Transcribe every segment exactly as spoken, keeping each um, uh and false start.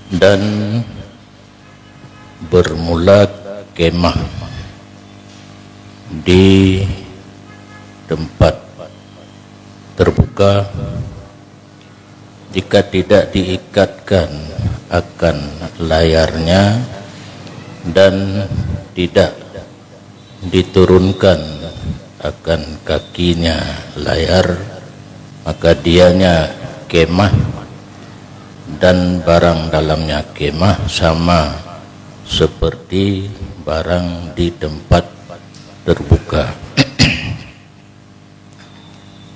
Dan bermula kemah di tempat terbuka, jika tidak diikatkan akan layarnya dan tidak diturunkan akan kakinya layar, maka dianya kemah dan barang dalamnya kemah sama seperti barang di tempat terbuka.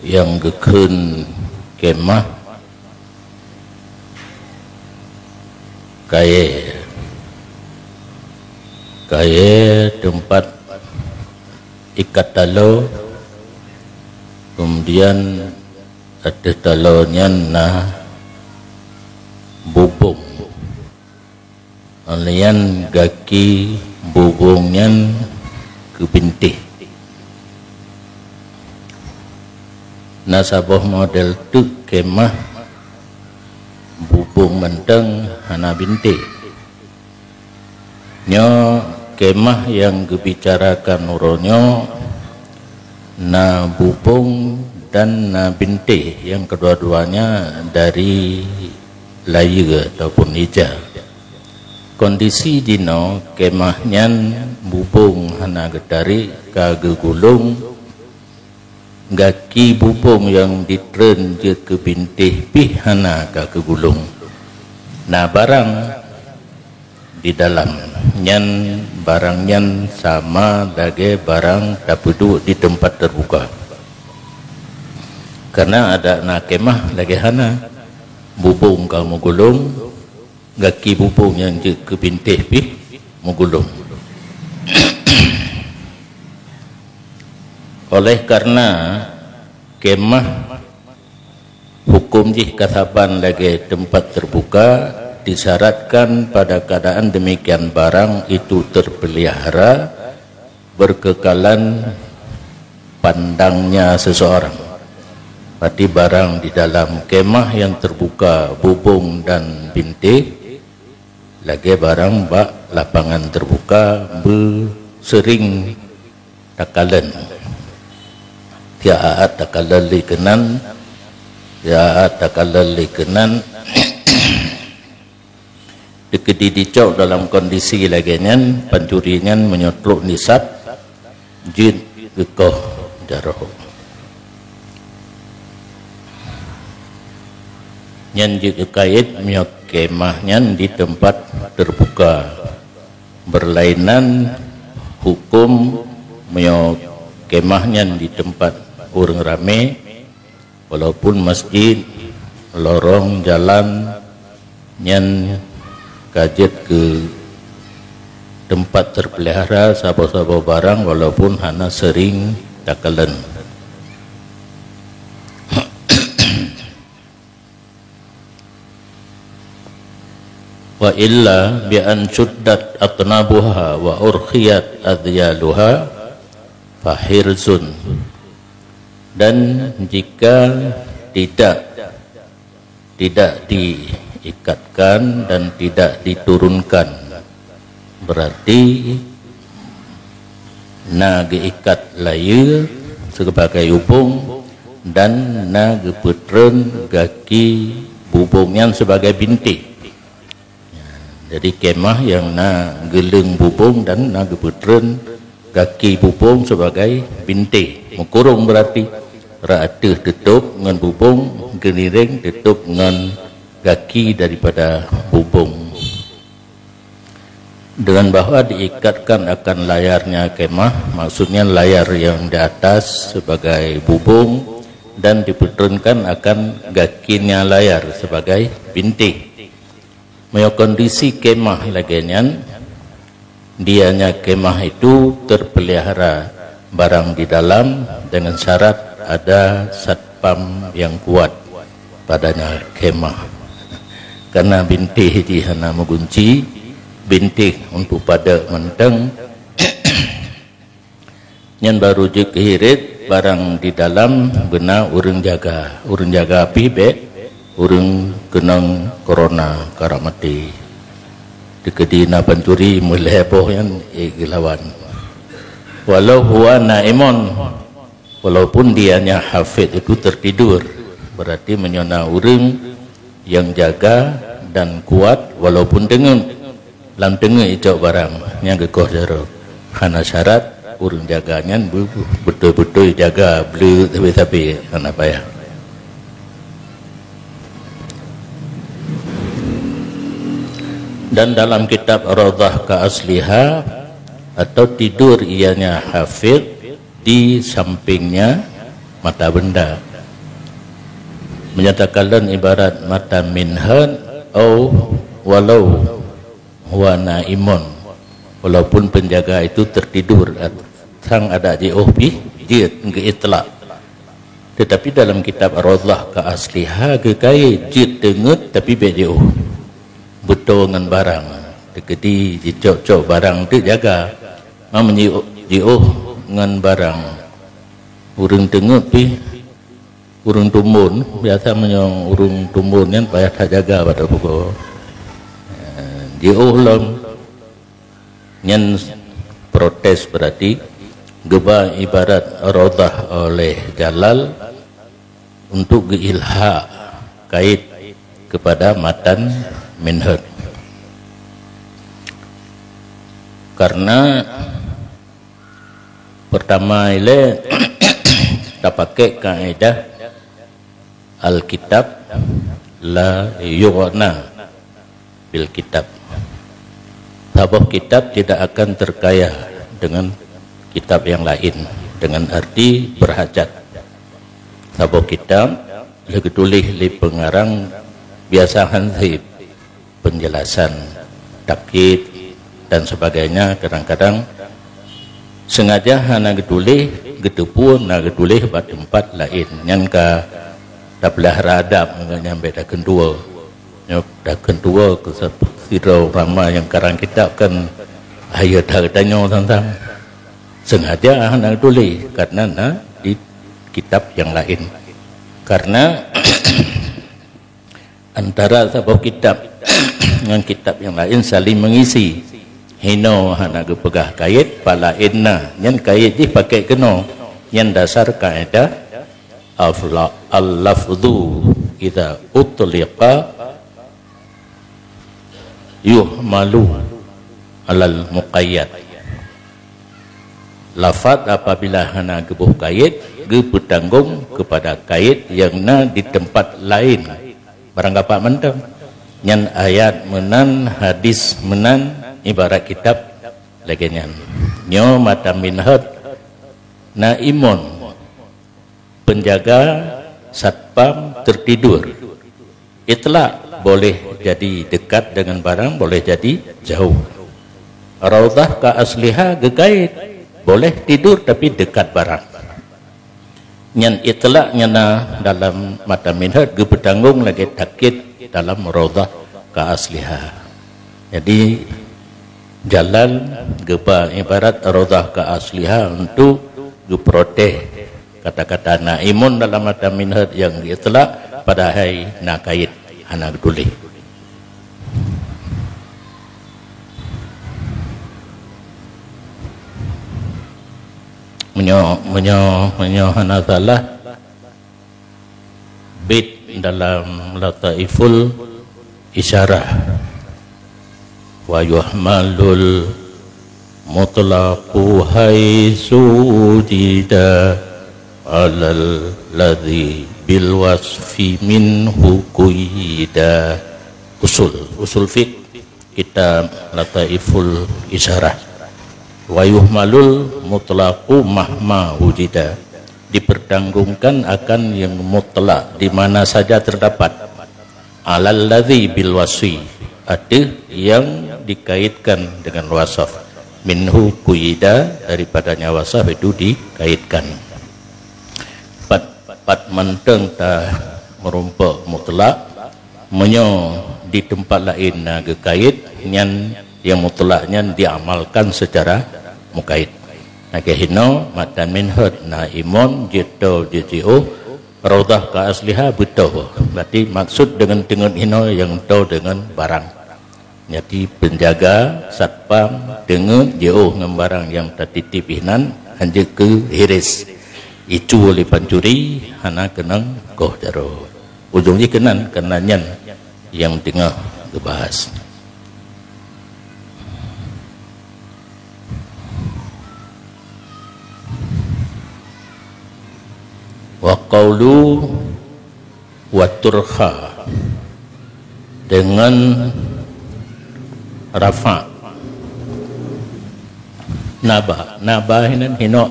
Nyang geukheun kemah kayée. Kayée teumpat ikat taloe, kemudian ateueh taloe nyan na bubông. Óh lheueh nyan gaki bubông nyan geubintéh. Na saboh model teuk kemah bubông mantong hana bintéh. Nyoe kemah nyang geubicarakan uroe nyoe na bubông dan na bintéh, nyang keudua-duanya dari layeue ataupun ija. Kondisi jinoe kemah nyan bubông hana geutarek ka geugulong, gaki bubông nyang jitreun jeuet keu bintéh pih hana ka geugulong. Na barang di dalam, nyan barang nyan sama lagée barang tapeuduek di teumpat teubuka. Kareuna adak na kemah lagée hana, bubông ka meugulong, gaki bubông nyang jeuet keu bintéh pih meugulong. Oleh kareuna kemah huköm jih ka saban lagée teumpat teubuka, disyaratkan pada keuadaan deumikian barang itu teupeulihara, beurkeukalan pandangnya seuseurang. Berarti barang di dalam kemah nyang teubuka bubông dan bintéh, lagée barang bak lapangan teubuka beuseuring takalon. Tiep-tiep takalon lé keunan, tiep-tiep takalon lé keunan, teukeudi jicok dalam kondisi lagée nyan, pancuri nyan meunyoe trok nisab, jeuet geukoh jaroe. Nyan jeuet geukayét meunyoe kemah nyan di teumpat teubuka. Beurlainan huköm meunyoe kemah nyan di teumpat ureuëng ramé, walaupun masjid, lorong, jalan, nyan ka jeuet keu teumpat teupeulihara saboh-saboh barang walaupun hana seuring takalon. Wa illa bi an syuddat atnabuha wa urkhiyat adyaluha fahirzun. Dan jika tidak, tidak diikatkan dan tidak diturunkan, berarti na geuikat layeue sibagai bubông dan na geupeutreun gaki bubông nyan sibagai bintéh. Jadi kemah nyang na geuleueng bubông dan na geupeutreun gaki bubông sibagai bintéh, meukurông berarti, rot ateueh teutôb ngon bubông, geuniréng teutôb ngon gaki daripada bubông. Dengan bahwa diikatkan akan layarnya kemah, maksudnya layar yang di atas sebagai bubông dan dipeutreunkan akan gakinya layar sebagai bintéh. Meunyoe kondisi kemah lagée nyan, dianya kemah itu teupeulihara barang di dalam dengan syarat ada satpam yang kuat padanya kemah. Karena bintéh jih hana meugunci, bintéh untuk padek mantong, nyan barô jeuet keuhiret barang di dalam beuna ureuëng jaga. Ureuëng jaga pih bék ureuëng keunong corona karap maté. Teukeudi na pancuri meulhée boh nyan, eh, geulawan. Walau huwa naimun, walaupun dianya hafid itu tertidur, berarti meunyoe na ureuëng nyang jaga dan kuat walaupun teungeut. Lam teungeut icok barang nyang geukoh jaroe. Hana syarat ureuëng jaga nyan be-, beutôi-beutôi jaga bleuet sabe-sabe, hana payah. Dan dalam kitab Raudhah Ka Asliha, atau tidur ianya hafid di sampingnya mata benda, menyatakan lon ibarat mata minhad, au walau huwa naimun, walaupun penjaga itu tertidur, sang adak jiôh pih jeuet geuitlak. Tetapi dalam kitab Raudhah Ka Asliha geukayée jeuet teungeut tapi bék jiôh. Beutôi ngon barang. Teukeudi jicok-cok barang teuk jaga. Ma meunyoe jiôh ngon barang. Ureuëng teungeut pih ureuëng tumbon, biasa meunyoe ureuëng tumbon nyan payah that jaga bak tapugo. Eh, jiôh lom. Nyan protes, berarti geuba ibarat Raudhah oleh Jalal untuk geuilhak kait kepada matan minhad. Karena pertama ilée tapakai kaedah Alkitab la yughna bil kitab. Saboh kitab tidak akan terkaya dengan kitab yang lain, dengan arti berhajat. Saboh kitab lheueh geutuléh lé peungarang biasa han sép penjelasan, takyid, dan sebagainya, kadang-kadang sengaja hana geutuléh, geuteupeue na geutuléh bak teumpat laén. Nyan ka tapeulahra adab ngon nyang bék takheun tuwoe. Nyoe takheun tuwoe keu sa-, sidroe ulama nyang karang kitab kan, ayo that geutanyoe tantang. Sengaja hana geutuléh, karena na di kitab nyang laén. Karena antara saboh kitab ngon kitab nyang laén saling mengisi. Hinoe hana geupeugah kayét, pat laén na. Nyan kayét jih pakét keunoe. Nyan dasar kaedah afla-, al-lafzu idza utliqa yuhmalu alal muqayyad. Lafaz apabila hana geuboh kayét, geupeutanggong keupada kayét nyang na di teumpat laén. Barang kapak mantong. Nyan ayat meunan, hadis meunan, ibarat kitab lagée nyan. Nyoe matan minhaj na imon, penjaga satpam tertidur. Itlak boleh jadi dekat dengan barang, boleh jadi jauh. Raudhah ka asliha geukait, boleh tidur tapi dekat barang. Nyan itlak nyan na dalam matan minhaj geupeutanggong lagée takyid dalam raudhah ka asliha. Jadi, Jalal geuba ibarat raudhah ka asliha untuk geuprotéh kata-kata na imon dalam matan minhaj nyang geuitlak, padahai na kayét hana geutuléh. Meunyoe, meunyoe, meunyoe hana salah, bait dalam Lataiful Isyarah, "Wa yuhmalul mutlaqu haitsu wujida alal ladzi bil wasfi minhu quyida." Usul, usul fiqh, kitab Lataiful Isyarah. "Wa yuhmalul mutlaqu mahma wujida." Dipertanggungkan akan yang mutlak di mana saja terdapat. Alal ladzi bil wasfi, ateueh yang dikaitkan dengan wasaf. Minhu quyida, daripadanya wasaf itu dikaitkan. Pat, pat mantong ta meurumpok mutlak, meunyoe di teumpat laén na geukait, nyan nyang mutlak nyan diamalkan secara mukait. Lagée hinoe matan minhaj na imon, jeuet toe jeuet jiôh, Raudhah ka asliha beutôi. Berarti maksud deungon teungeut hinoe nyang toe deungon barang. Nyati penjaga, satpam, teungeut jiôh ngon barang nyang tatitip inan, hanjeuet keu hiris. Icu lé pancuri, hana keunong koh jaroe. Ujong jih keunan, keunan nyan nyang teungoh geubahas. Wa qaulu wa turkha, deungon rafa'. Naba, naba hinan hino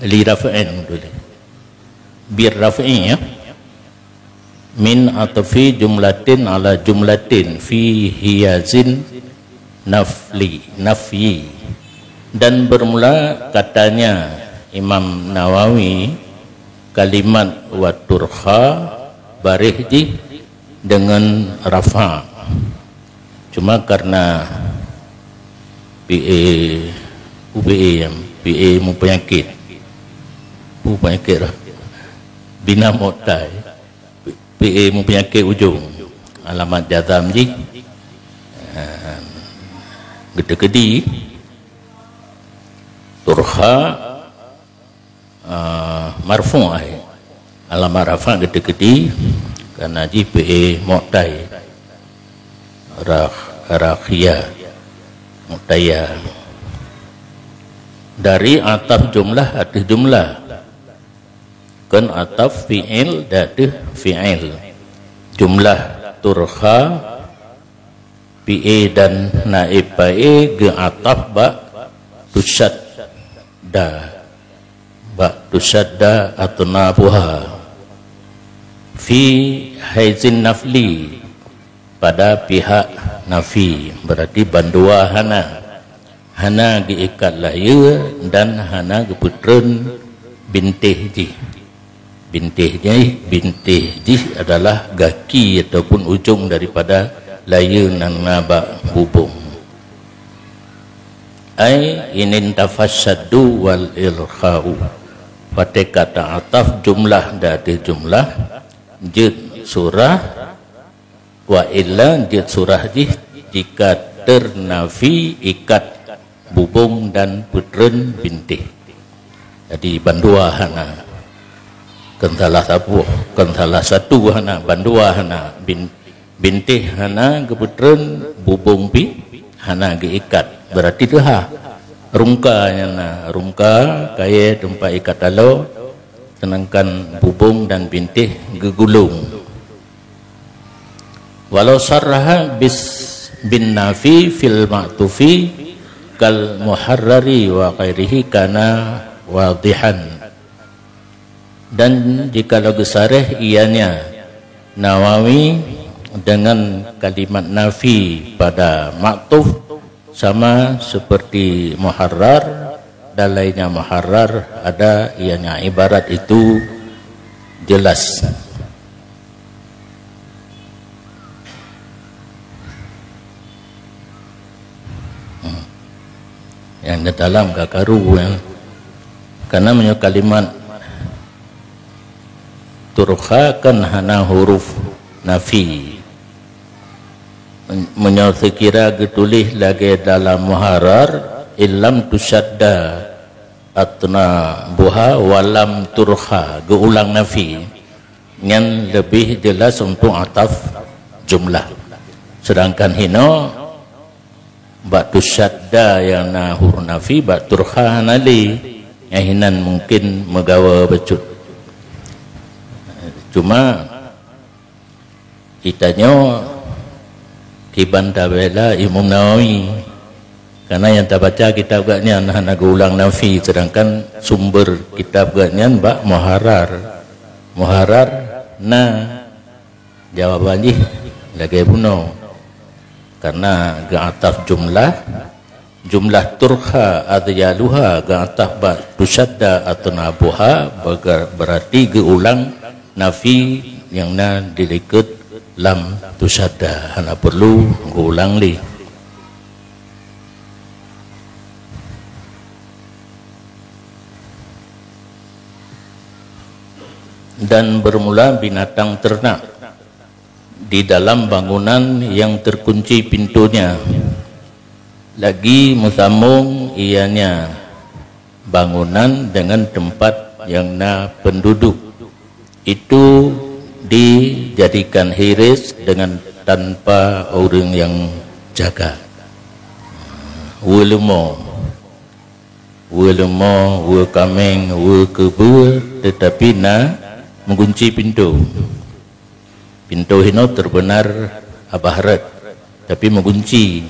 li raf'in dulu. Bir raf'i, ya. Min atfi jumlatin ala jumlatin fi hiyazin nafli, nafyi. Dan bermula katanya Imam Nawawi kalimat wa turkha, baréh jih deungon rafa'. Cuma karena P A, P A, P A mupeunyakét. Mupeunyakét lah. Bina moktai. P A mupeunyakét ujong. Alamat jazam jih, eh, geuteukedi. Turkha, ah, marfu' ai. Alamat rafa' geuteukedi, karena jih P A moktai. Rakh-, rakhia. Moktaya. Dari ataf jumlah ateueh jumlah. Kon ataf fi'il ateueh fi'il. Jumlah turkha, P A dan naib fa'il geuataf bak tusyadda. Bak tusyadda atnabuha. Fi haizin nafli, pada pihak nafi, berarti bandua hana. Hana geuikat layeue dan hana geupeutreun bintéh jih. Bintéh jih, bintéh jih adalah gaki ataupun ujong daripada layeue nyang na bak bubông. Ai inin tafasyaddu wal irkha'u. Watée ka ta'ataf jumlah ateueh jumlah, jeuet surah, wa illa jeuet surah jih jika teunafi ikat bubông dan peutreun bintéh. Jadi bandua hana. Kon salah saboh, kon salah satu hana, bandua hana. Bin-, bintéh hana geupeutreun, bubông pih hana geuikat. Berarti teuhah. Rungka nyang na, rungka, kayée teumpat ikat taloe, sedangkan bubông dan bintéh geugulong. Walau sarraha bis bin nafi fil ma'tufi kal muharrari wa ghairihi kana wadihan. Dan jikalau geusaréh ianya Nawawi dengan kalimat nafi pada ma'tuf sama seperti muharrar dan lainnya muharrar ada ianya ibarat itu jelas. Hmm. Nyang di dalam ka karu, ya. Karena meunyoe kalimat turkha kan hana huruf nafi. Men-, meunyoe seukira geutuléh lagée dalam muharrar, illam tusyadda atnabuha walam turkha, geuulang nafi. Nyan leubeh jelas untuk ataf jumlah. Sedangkan hino bak tusyadda nyang na huruf nafi, bak turkha hana lé. Nyang hinan mungkin meugawa bacut. Cuma geutanyoe kiban tabela Imam Nawawi. Karena nyang tabaca kitab geuhnyan hana geuulang nafi, sedangkan sumber kitab geuhnyan bak muharrar. Muharrar na. Jawaban jih lagée bunoe. Karena geuataf jumlah, jumlah turkha adyaluha geuataf bak tusyadda atnabuha, bega-, berarti geuulang nafi nyang na dilikot lam tusyadda, hana perlu geuulang lé. Dan bermula binatang ternak di dalam bangunan yang terkunci pintunya. Lagi meusambông ianya bangunan dengan tempat yang na penduduk. Itu dijadikan hiris dengan tanpa ureuëng yang jaga. Weuleumô, weuleumô, weukaméng, weukeubeu, tetapi na meugunci pintoe. Pintoe hinoe teubeunar abah rot, tapi meugunci.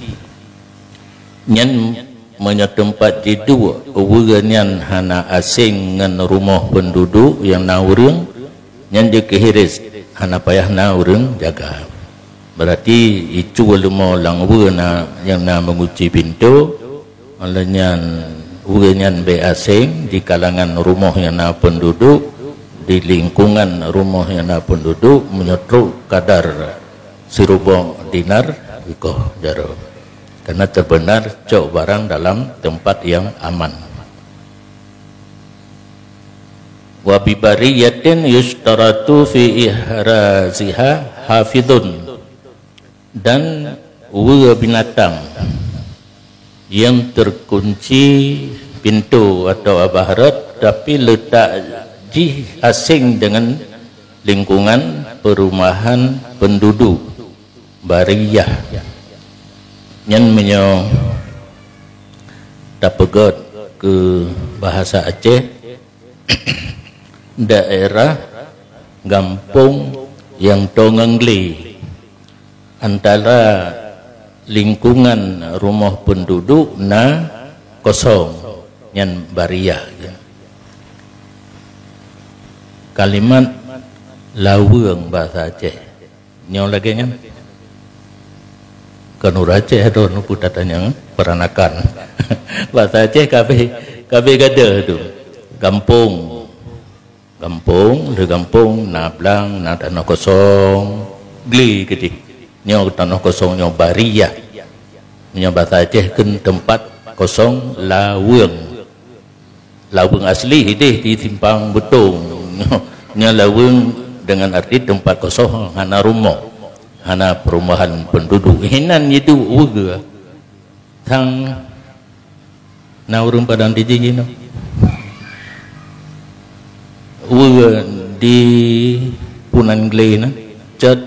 Nyan meunyoe teumpat jiduek weue nyan hana aséng ngon rumoh peunduduek nyang na ureuëng, nyan jeuet keu hiris, hana payah na ureuëng jaga. Berarti icu leumo lam weue na nyang na meugunci pintoe, Oleh nyan, weue nyan bék aséng di kalangan rumoh nyang na peunduduek, di lingkungan rumoh nyang na peunduduek, meunyoe trok kadar sireubôk dinar, ikoh jaroe. Karena teubeunar cok barang dalam tempat yang aman. Wa bi bariyatin yusytaratu fi ihraziha hafizun. Dan weue binatang yang terkunci pintoe atau abah rot, tapi letak jih aséng dengan lingkungan perumahan penduduk, bariyah. Nyan meunyoe tapeugét keu bahasa Aceh, daerah gampông nyang toe ngon glé. Antara lingkungan rumoh peunduduek na kosong, nyan bariyah. Kalimat laweueng bahasa Aceh. Nyoe lagée nyan. Kon ureuëng Aceh droe nupeue tatanyong peranakan. Bahasa Aceh kabeh, kabeh gadoh tu. Gampông. Gampông, lé gampông, na blang, na tanoh kosong, glé keudeh. Nyoe tanoh kosong nyoe bariyah. Nyoe bahasa Aceh kheun teumpat kosong laweueng. Laweueng asli ideh di Simpang Beutong. Nyoe laweueng dengan arti teumpat kosong, hana rumoh, hana perumahan penduduk. Hinan nyiduek weue. Sang na ureuëng Padang Tiji jinoe. Weue di punan glé na, cot,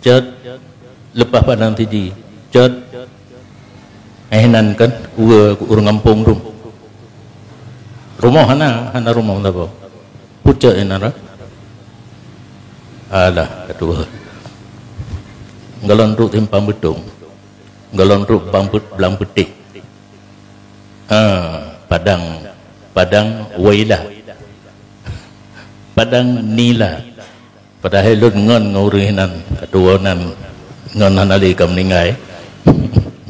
cot, leupah Padang Tiji, cot. Eh, nan kan, weue ureuëng gampông tu. Rumoh hana, hana rumoh saboh. Pucok inan ra. Alah, ketua. Golom trok Simpang Beutong. Golom trok Bang Put-, Blang Putéh. Ah, Padang, Padang Wailah. Padang Nila. Padahai lôn ngon ngon ureuëng nan, ketua nan ngon hana lé ka meuninggai.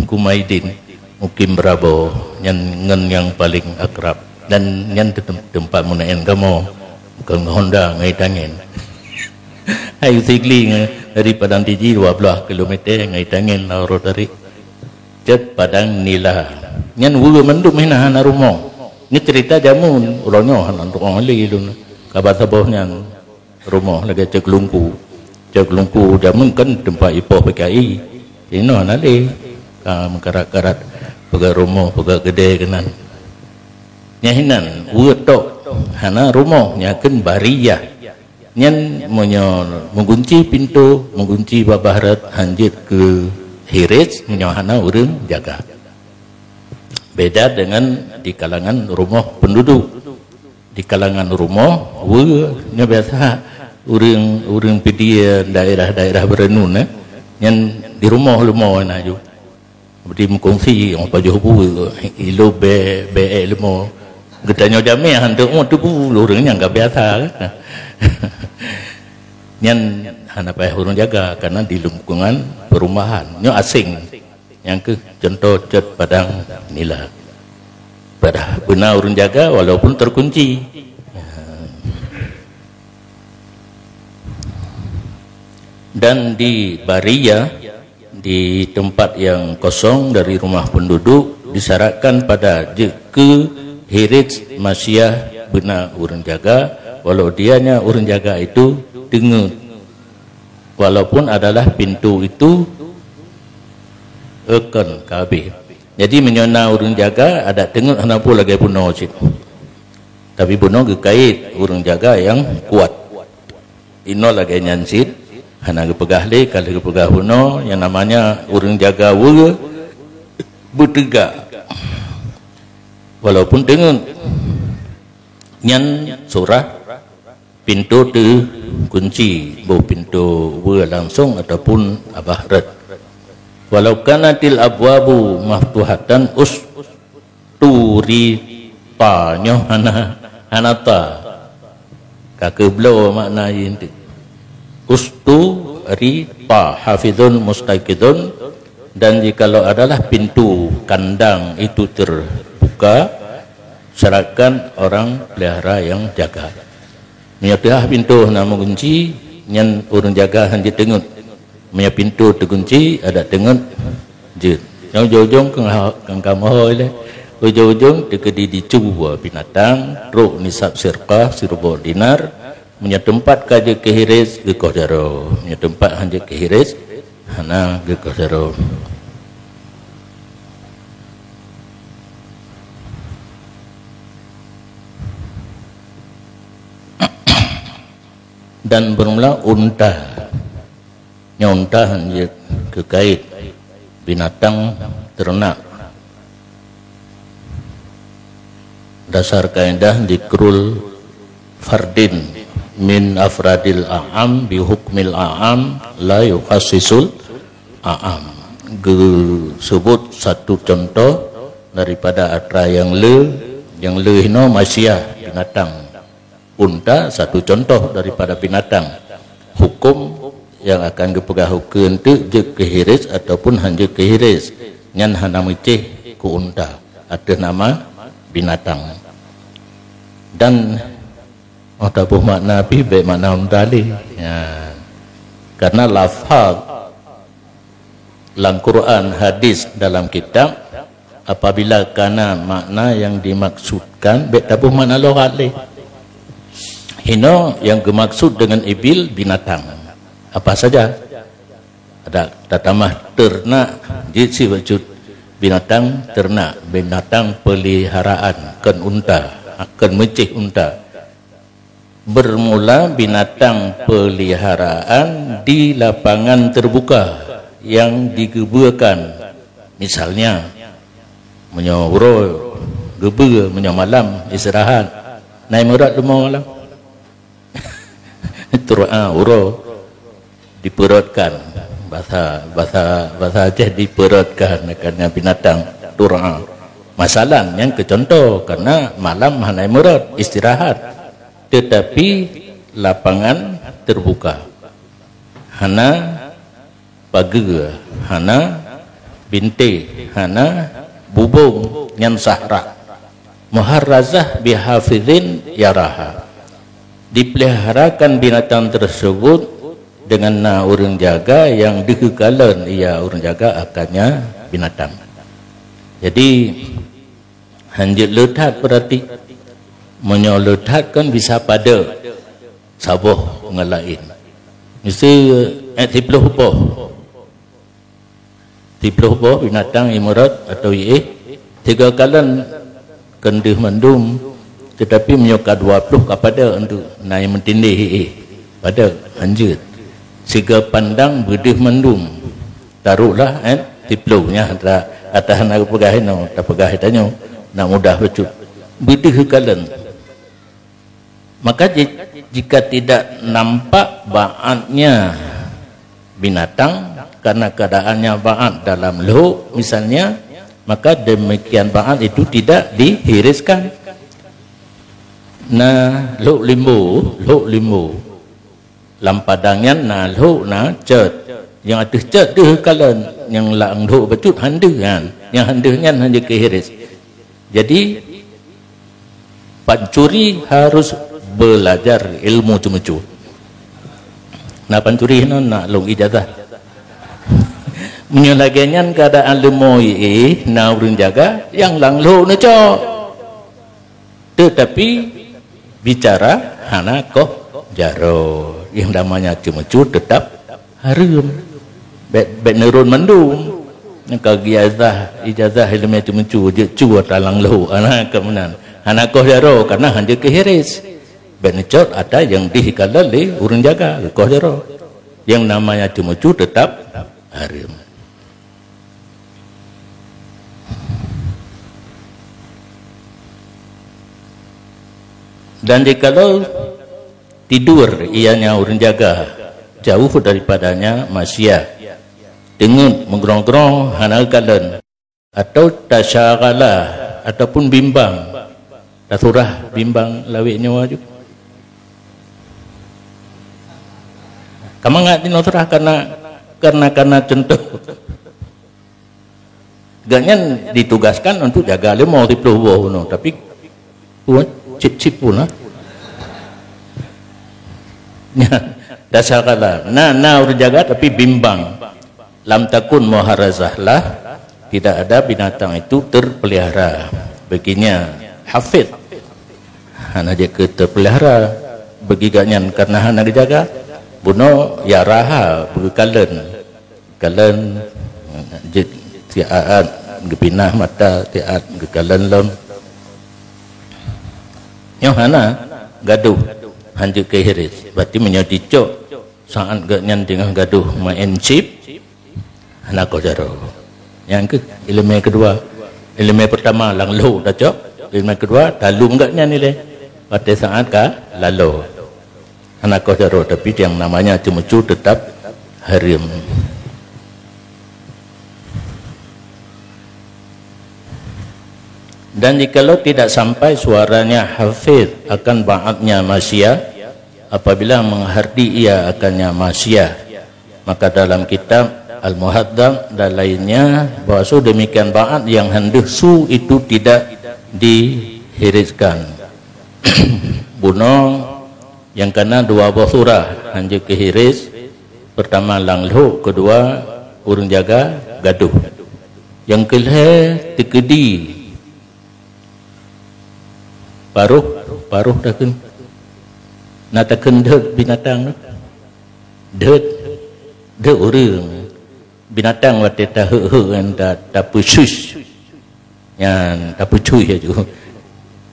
Kumaidin, Mukim Brabo, nyan ngon nyang paléng akrab. Dan nyan teutem-, teumpat meunaén kamoe, kon ngon Honda ngai tangen. Hai Sigli ngai, dari Padang Tiji dua belas kilometer ngai tangen na rot dari. Cot Padang Nila. Nyan weue mandum hina hana rumoh. Ni cerita jameun, uroe nyoe hana tukang lé lôn. Kaba saboh nyan rumoh lagée Cot Lungku. Cot Lungku jameun kan teumpat ipoh P K I. Inoe hana lé. Ka meukarat-karat peugah rumoh, peugah keudè keunan. Nyan hinan, weue tok hana rumoh, nyan kheun bariyah. Nyan meunyoe meugunci pintoe, meugunci babah rot, hanjeuet keu hiris meunyoe hana ureuëng jaga. Beda dengan di kalangan rumoh penduduk. Di kalangan rumoh, weue nyoe biasa ureuëng, ureuëng Pidie daerah-daerah Beureunoe, eh, nyan di rumoh leumo na ju. Di meukongsi, oh, pajoh bu, ilo be, be leumo. Geutanyoe jamé hanteuk, oh, tu bu, ureuëng nyang ka biasa, kan? Nyan hana payah ureuëng jaga, karena di lingkungan perumahan. Nyoe asing. Nyang keuh contoh Cot Padang Nila. Padahai beuna ureuëng jaga walaupun terkunci. Dan di baria, di tempat yang kosong dari rumah penduduk, disyaratkan pada jeuet keu hiris masiah beuna ureuëng jaga, Kalau dianya ureuëng jaga itu teungeut, walaupun adalah pintu itu eukon ka habéh. Jadi meunyoe na ureuëng jaga adak teungeut hana peue lagée bunoe cit. Tapi bunoe geukait ureuëng jaga nyang kuat. Inoe lagée nyan cit, hana geupeugah lé, ka lheueh geupeugah bunoe nyang namanya ureuëng jaga weue beuteugak. Walaupun teungeut. Nyan surah pintu teukunci, boh pintu weue langsong ataupun abah rot. Walau kanatil abwabu maftuhatan usturita, nyoe hana, hana ta. Ka keubloe makna jih. Usturita hafizun mustaqidun, dan jikalau adalah pintu kandang itu terbuka, serahkan orang pelihara yang jaga. Meunyoe teuhah pintoe hana meugunci, nyan ureuëng jaga hana jeuet teungeut. Meunyoe pintoe teugunci, adak teungeut jeuet. Nyang ujong-ujong kang ha-, kang kamoe lé. Ujong-ujong teukeudi dicue binatang, trok nisab sirqah, sireubok dinar. Meunyoe teumpat ka jeuet keu hiris, geukoh jaroe. Meunyoe teumpat hana jeuet keu hiris, hana geukoh jaroe. Dan bermula unta. Nyoe unta hana jeuet keu kait, binatang ternak. Dasar kaidah dzikrul fardin min afradil a'am bi hukmil a'am la yukhassisul a'am. Geusebut satu contoh daripada atra nyang le, nyang le hinoe masyah binatang. Unta satu contoh daripada binatang. Hukum nyang akan geupeugah ukeue eunteuk jeuet keu hiris ataupun hana jeuet keu hiris, nyan hana meucéh keu unta ateueh nama binatang. Dan oh taboh makna pih bék makna unta lé. Ya. Karena lafaz lam Quran, hadis, dalam kitab, apabila kana makna yang dimaksudkan, bék taboh makna lughat lé. Hinoe yang geumaksud dengan ibil binatang. Apa saja. Ada tatamah ternak, jeuet si bacut binatang ternak, binatang peliharaan, kon unta, kon meucéh unta. Bermula binatang peliharaan di lapangan terbuka yang digeubeukan. Misalnya, meunyoe uroe geubeue, meunyoe malam istirahat, na imeurot leumo malam. Tur'a uroe dipeurotkan. Bahasa, bahasa, bahasa Aceh dipeurotkan karena binatang tur'a. Masalah nyang keu contoh, karena malam hana imeurot, istirahat. Tetapi lapangan terbuka. Hana pageue, hana bintéh, hana bubông, nyan sahra. Muharrazah bihafizin yaraha. Dipeliharakan binatang tersebut dengan na ureuëng jaga nyang deuh kalon ia ureuëng jaga akannya binatang. Jadi, hanjeuet le that berarti. Meunyoe le that kan bisa padé saboh ngon laén. Miseue, eh, siplôh boh. Siplôh boh binatang imeurot atau iéh, tiga kalon kon deuh mandum, tetapi meunyoe ka dua ploh ka padé untuk na nyang meutindéh iéh. Padé hanjeuet. Siga pandang beudeuh mandum. Taruhlah, eh, siplôh nyan atra, atra hana geupeugah inoe, tapeugah tanyoe, nak mudah bacut. Beudeuh kalon. Maka ji-, jika tidak nampak baatnya binatang, karena keadaannya baat dalam lhok misalnya, maka demikian baat itu tidak dihiriskan. Na lhok limbo, lhok limbo. Lam padang nyan na lhok, na cot. Nyang ateueh cot deuh kalon, nyang lam lhok bacut han deuh nyan. Nyang han deuh nyan hana keuhiris. Jadi, pancuri harus belajar ilmu ceumeucue. Na pancuri nyoe nak lôn ijazah. Meunyoe lagée nyan keuadaan leumo iéh, na ureuëng jaga, nyang lam lhok neucok. Tetapi, bicara hana koh jaroe. Yang namanya ceumeucue tetap hareuem. Bèk, bèk neuron mandum. Nyang ka ijazah, ijazah ileumèe ceumeucue, jeuet cue ata lam lhok, hana keuh meunan. Hana koh jaroe, karena hana jeuet keu hirés. Bèk neucot ata nyang deuh kalon lé ureueng jaga, koh jaroe. Yang namanya ceumeucue tetap hareuem. Dan jikalau tidur ianya ureueng jaga jauh daripadanya maksiat, teungeut meugrong-grong hana kalon, atau tasyaghala ataupun bimbang, tasurah bimbang lawét nyoe aju. Ka mangat jinoe surah karena, karena, karena contoh. Gobnyan ditugaskan untuk jaga leumo siplôh boh bunoe, tapi, wah, cip-cip pun lah. Nyan, tasyaghala. Na, na ureueng jaga tapi bimbang. Lam takun muharazah lah, tidak ada binatang itu terpelihara. Baginya hafid. Hana jeuet keu terpelihara. Bagi gobnyan karena hana geujaga. Bunoe yaraha, beukalon. Kalon, jeuet siat geupinah mata, siat geukalon lom. Nyoe hana gadôh, hana jeuet keu hirés. Berarti meunyoe jicok saat gobnyan teungoh gadôh maén cip, hana koh jaroe. Nyang keuh ileumèe keudua. Ileumèe pertama lam lhok tacok, ileumèe keudua talom gobnyan ilèe. Watèe saat ka laloe. Hana koh jaroe, tapi yang namanya ceumeucue tetap hareuem. Dan jikalau tidak sampai suaranya hafid akan ba'adnya maksiat, apabila menghardik ia akannya maksiat, maka dalam kitab Al-Muhadzab dan lainnya bahwa su demikian ba'ad yang hana deuh su itu tidak dihiriskan. Bunoe nyang kana dua boh surah hana jeuet keu hirés, pertama lam lhok, keudua ureueng jaga gadôh. Nyang keulhèe teukeudi, paroh, paroh takheun. Na takheun deuet binatang tu. Deuet, deuet ureueng. Binatang watèe taheuek-heuek nyan ta-, tapeusuih. Nyan tapeusuih aju.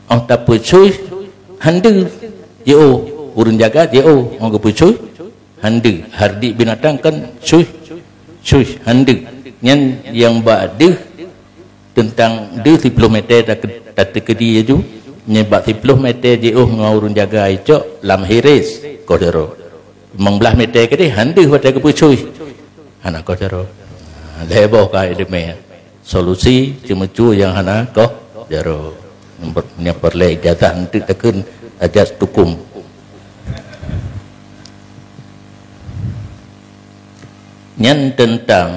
Oh, tapeusuih, hana deuh jiôh. Ureueng jaga jiôh, oh, geupeusuih, hana deuh. Hardik binatang kan suih, suih, hana deuh. Nyan nyang bak deuh, teuntang deuh siplôh mètè ta-, tateukeudi aju. Nyan bak siplôh mètè jiôh ngon ureueng jaga icok lam hirés, koh jaroe. Limong blaih mètè keudéh, hana deuh watèe geupeusuih. Hana koh jaroe. Ha, lhèe boh ka ileumèe. Solusi ceumeucue nyang hana koh jaroe. Nyang per-, nyang peureulèe ijazah eunteuk takheun ajas tukum. Nyan teuntang,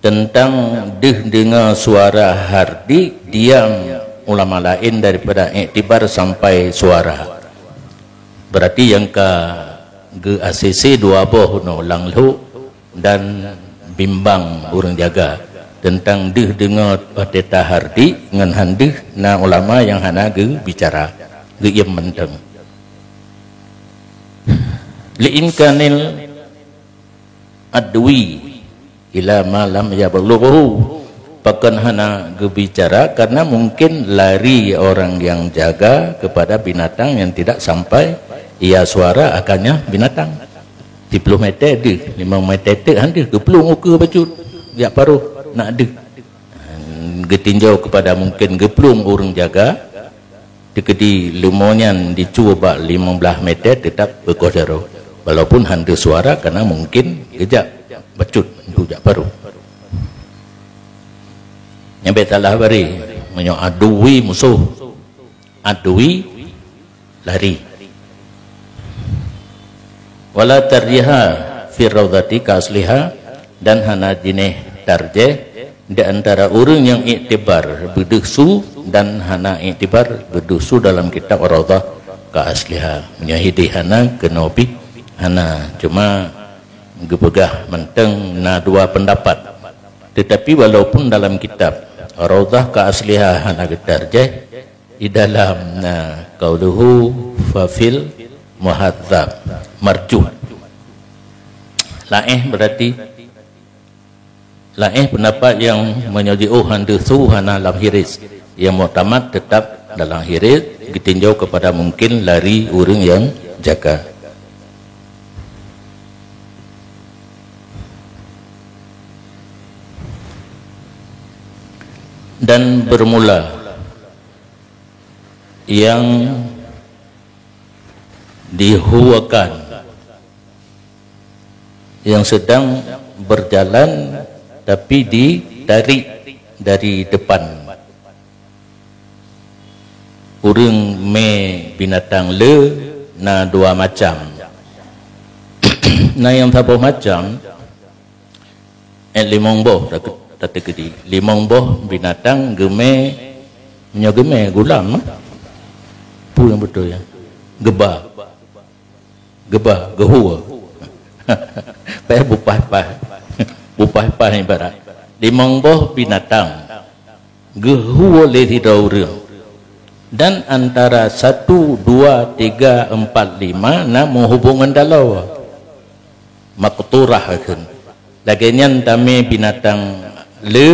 teuntang deuh deungoe suara hardik diam ulama laén daripada iktibar sampai suara. Berarti nyang ka geu-A C C dua boh bunoe, lam lhok dan bimbang ureueng jaga. Teuntang deuh deungoe watèe tahardik ngon hana deuh, na ulama nyang hana geubicara, geuiem mantong. Li imkanil adwi ila ma lam yablughu. Pakon hana geubicara? Karena mungkin lari orang yang jaga kepada binatang yang tidak sampai ia suara akannya binatang. Siplôh mètè deuh, limong mètè teuk hana deuh, geuplueng ukeue bacut, jak paroh, nak deuh. Geutinjau kepada mungkin geuplueng ureueng jaga, teukeudi leumo nyan dicue bak limong blaih mètè teutap beukoh jaroe, walaupun hana deuh suara, karena mungkin geujak bacut untuk jak paroh. Nyan bèk salah baré, meunyoe adui musoh, adui lari. Wala tarjiha fi raudhati ka asliha, dan hana jinéh tarjih di antara ureueng nyang iktibar beudeuh su dan hana iktibar beudeuh su dalam kitab Raudhah ka asliha. Meunyoe hidéh hana keunoe pih hana, cuma geupeugah mantong na dua peundapat. Teutapi walaupun dalam kitab Raudhah ka asliha hana geutarjih, di dalam na qauluhu fafil muhadzab, marjuh. Laéh berarti, laéh pendapat nyang meunyoe jiôh han deuh su hana lam hiris. Yang muktamad tetap dalam hiris, geutinjau kepada mungkin lari ureuëng nyang jaga. Dan bermula yang dihuakan, yang sedang berjalan tapi ditarik dari depan. Ureuëng mé binatang le na dua macam. Na nyang saboh macam, eh, limong boh ta-, tateukedi. Limong boh binatang geumé, nyoe geumé gulam, eh? Peue nyang beutôi, ya? Geuba. Geuba, geuhue. Payah bupah-pah. Bupah-pah ibarat. Limong boh binatang geuhue lé sidroe ureuëng. Dan antara satu, dua, tiga, empat, lima na meuhubong ngon taloe. Makturah kheun. Lagée nyan tamé binatang le,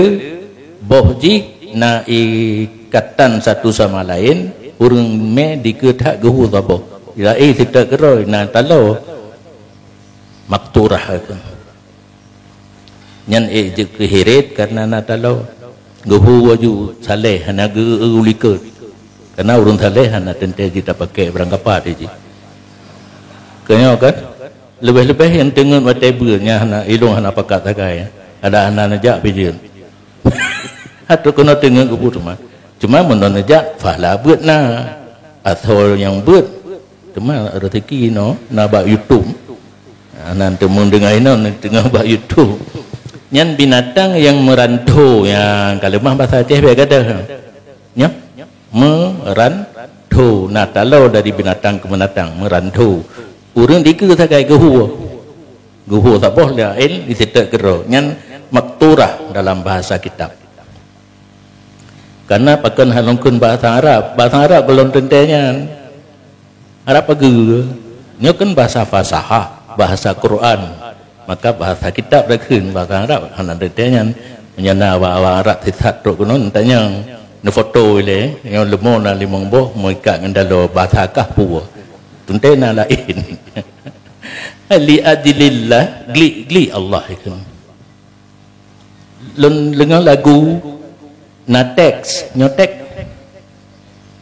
boh jih na ikatan satu sama lain, ureuëng mé dikeue that geuhue saboh. Laén sitak keudroe na taloe. Makturah kheun. Nyan ék jeuet keu hiret karena na taloe. Geuhue aju saleh hana geu likot. Karena ureuëng saleh hana teuntée jitapakée barang kapat jih. Keunyoe kan? Leubeh-leubeh nyang teungeut watée beuet nyan hana, ilong hana pakat sagai. Ada hana neujak pih jeuet. Atau keunoe teungeut geupeu teuma. Cuma meunoe neujak, pahala beuet na. Asoe nyang beuet, teuma rezeki inoe na bak YouTube. Ha, nan teuma deungoe inoe teungoh bak YouTube. Nyan binatang nyang meurantho, nyang ka leumah basa Aceh bèk gadoh. Nyoe, meurantho, na taloe dari binatang keu binatang, meurantho. Ureuëng dikeue sagai geuhue. Geuhue saboh laén, disitek keudroe. Nyan makturah dalam bahasa kitab. Karena pakon hana kheun bahasa Arab. Bahasa Arab gohlom teuntée nyan. Arab pageue. Nyoe kan bahasa fasahah, bahasa Quran. Maka bahasa kitab dah kheun, bahasa Arab hana teuntée nyan. Meunyoe na awak-awak Arab sisat trok keunoe tanyong. Neufoto ilée, nyoe leumô na limong boh, meuikat ngon daloe, bahasa kah peue. Teuntée na laén. Li ajlillah, glik-glik Allah itu. Lôn deungoe lagu, na teks, nyoe teks.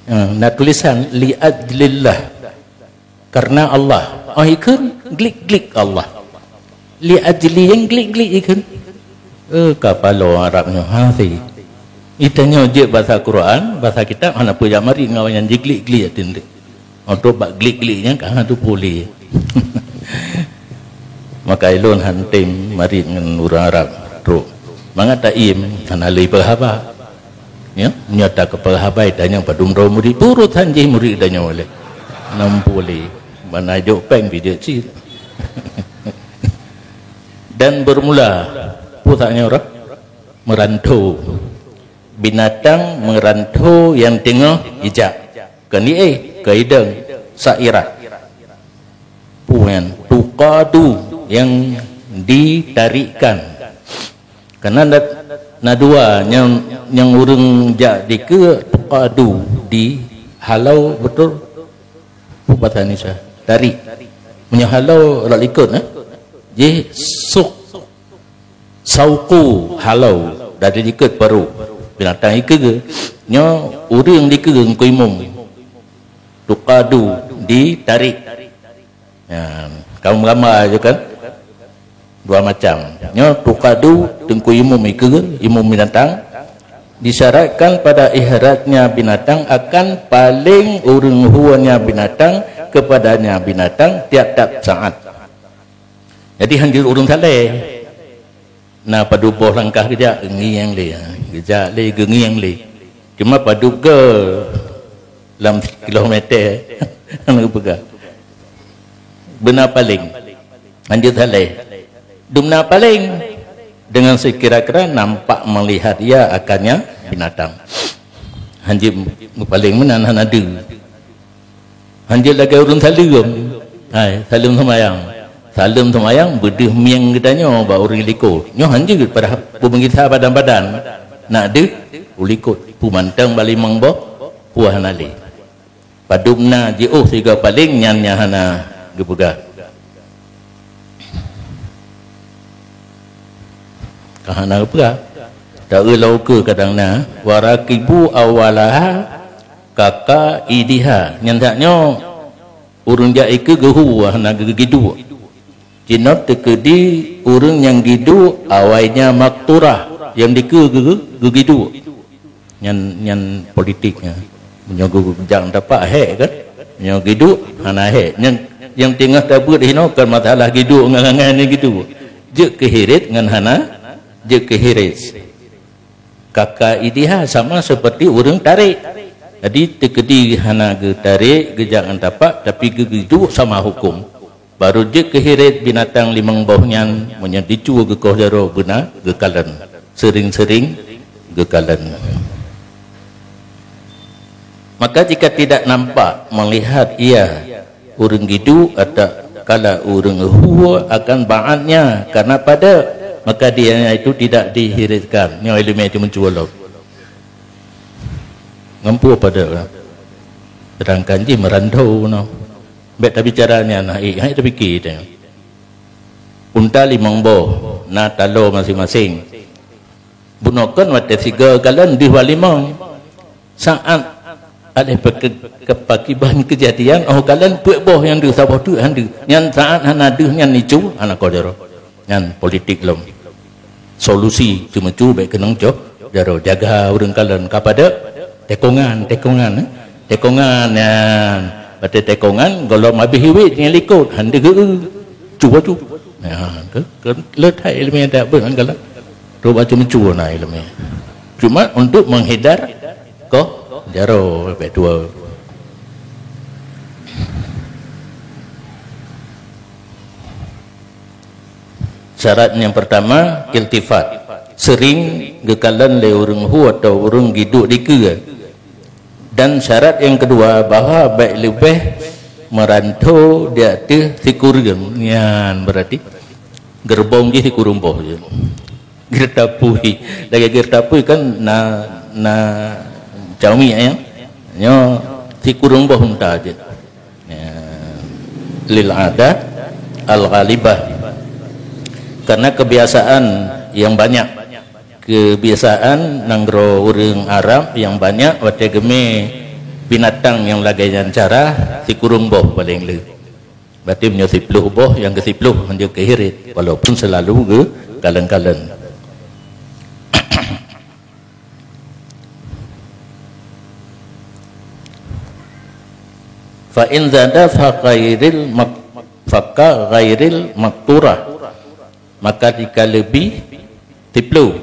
Ha, na tulisan, "Li ajlillah." Karena Allah. Oh, ikheun, glik-glik Allah. Li ajli nyang glik-glik ikheun. Eh, ka paloe Arab nyoe, ha, si. Itanyoe jeuet bahasa Quran, bahasa kitab, hana peue jak marit ngon awaknyan jiglik-glik atin deh. Untuk bak glik-glik nyan ka hana teupeue lé. Maka ilôn han tem marit ngon ureuëng Arab trok. Mangat taim hana lé peuhaba. Ya, nyoe ta keu peuhaba tanyong padum droe murit, peurusan jih murit tanyoe lé. Hana mupeue lé. Mana jok péng pih jeuet cit. Dan bermula, peue that nyoe rot? Meurantho. Binatang meurantho nyang teungoh ijak. Kon ié, kon idong, sairah. Peue nyan? Tuqadu, nyang ditarikkan. Karena na, na dua nyang, nyang ureuëng jak dikeue, tuqadu, dihalau beutôi. Peue bahasa Indonesia? Tarik. Meunyoe halau rot likot, eh? Jih suk. Sauqu, halau, dari likot paru. Binatang ikeue. Nyoe ureuëng dikeue Teungku Imum. Tuqadu, ditarik. Ya, kamu gambar je kan? Dua macam. Nyoe tuqadu, Teungku Imum ikeue, imum binatang. Disyaratkan pada ihratnya binatang akan paléng ureuëng huenya binatang kepadanya binatang tiap-tiap saat. Jadi, han jeuet ureuëng saleh. Na padub boh langkah geujak, geungieng lé. Ha, geujak lé, geungieng lé. Cuma padub goe lam kilometer, hana geupeugah. Beuna paléng. Han jeuet saleh. Dumna paléng. Dengan sekira-kira nampak melihat ia akannya binatang. Han jeuet meupaléng meunan hana deuh. Hanjeuet lagée ureuëng saleuem. Hai, saleuem seumayang. Saleuem seumayang beudeuh mieng geutanyoe bak ureuëng likot. Nyoe hanjeuet padahai peumeugisah badan-badan. Nak deuh u likot peue mantong bak limong boh, peue hana lé. Padub na jiôh sigoe paleng nyan nyang hana geupeugah. Ka hana geupeugah. Taeu lom ukeue kadang na, warakibu awwalaha kaqaidiha. Nyan that nyoe ureuëng jak ikeue geuhu hana geugiduek. Jinoe teukeudi ureuëng nyang giduek awainya makturah, nyang dikeue geu-, geugiduek. Nyan, nyan politik nyan. Meunyoe geujak tapak hék kan? Meunyoe giduek hana hék. Nyang, nyang teungoh tabeuet hinoe kan masalah giduek ngon angai ni gitu. Jeuet keu hiret ngon hana, jeuet keu hiret. Kaqaidiha sama seperti ureuëng tarek. Jadi teukeudi hana geutarek, geujak ngon tapak, tapi geugiduek sama huköm. Barô jeuet keu hiret binatang limong boh nyan, meunyoe dicue geukoh jaroe beuna geukalon. Seuring-seuring geukalon. Maka jika tidak nampak melihat ia ureuëng giduek atau kala ureuëng hue akan baatnya karena pada, maka dia itu tidak dihiretkan. Nyoe iéleumé teumeunculo. Ngon peue pada? Sedangkan jih meurantô noh. Bék tabicara nyan, hai, hai tapike teuh. Unta limong boh, na taloe maséng-maséng. Bunoe kon watée sigoe kalon deuh bak limong. Saát aleh peke-, kepakiban keujadian, oh kalon peuet boh nyang deuh, saboh teuk han deuh. Nyan saát hana deuh nyan icu, hana koh jaroe. Nyan politik lom. Solusi teumeunculo bék keunong coh jaroe, jaga ureuëng kalon ka padub, tekongan, tekongan, eh. Tekongan nyan. Watée tekongan, gohlom habéh iwet nyang likot, han deuh geu-eu. Cu, cu. Ya, ke, ke, le that iéleumé dak beuet ngon galak. Rot bacut meucue na iéleumé. Cuma untuk menghindar koh jaroe bék tuwoe. Syarat nyang pertama, iltifat. Sering geukalon lé ureuëng hu atau ureuëng giduek dikeue. Dan syarat nyang keudua, bahwa bék leubeh meurantô di ateueh sikureueng. Nyan berarti geureuboh jih sikureueng boh jih. Geurtapui. Lagée geurtapui kan na, na camiek, ya. Nyoe sikureueng boh unta jih. Ya. Lil adah al-ghalibah. Karena kebiasaan yang banyak. Kebiasaan nanggroe ureuëng Arab nyang banyak watée geumé binatang nyang lagée nyan cara sikureueng boh paleng le. Berarti meunyoe siplôh boh, nyang keu siplôh hanjeuet keu hiret, walaupun seulalu geukalon-kalon. Fa in zada fa ghairil mak-, fa ka ghairil makturah. Maka jika lebih, siplôh.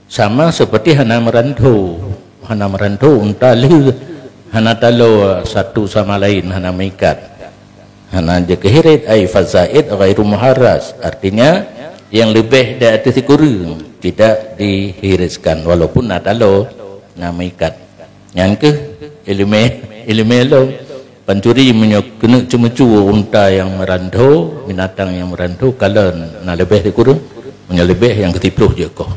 Sama seperti hana meurantô. Hana meurantô unta lheueh, hana taloe satu sama lain, hana meuikat. Hana jeuet keu hiret, ai fazaid ghairu muharras. Artinya, yang leubeh di ateueh sikureueng tidak dihiriskan, walaupun na taloe, na meuikat. Nyan keuh iéleumé, iéleumé lom. Pancuri meunyoe keuneuk ceumeucue unta nyang meurantô, binatang nyang meurantô, kalon na leubeh sikureueng, meunyoe leubeh nyang keu siplôh jeuet koh.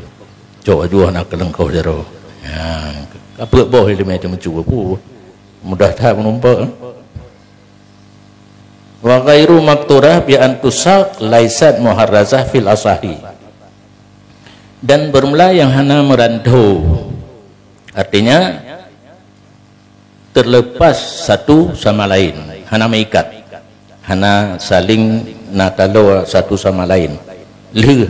Cok aju hana kalon koh jaroe. Ha, ka peuet boh iéleumé ceumeucue, puh. Mudah that meureumpok, eh. Wa ghairu makturah bi an tusaq laisat muharrazah fil asahi. Dan beureulah nyang hana meurantô. Artinya, terlepas satu sama lain, hana meuikat, hana saling na taloe satu sama lain. Lheueh,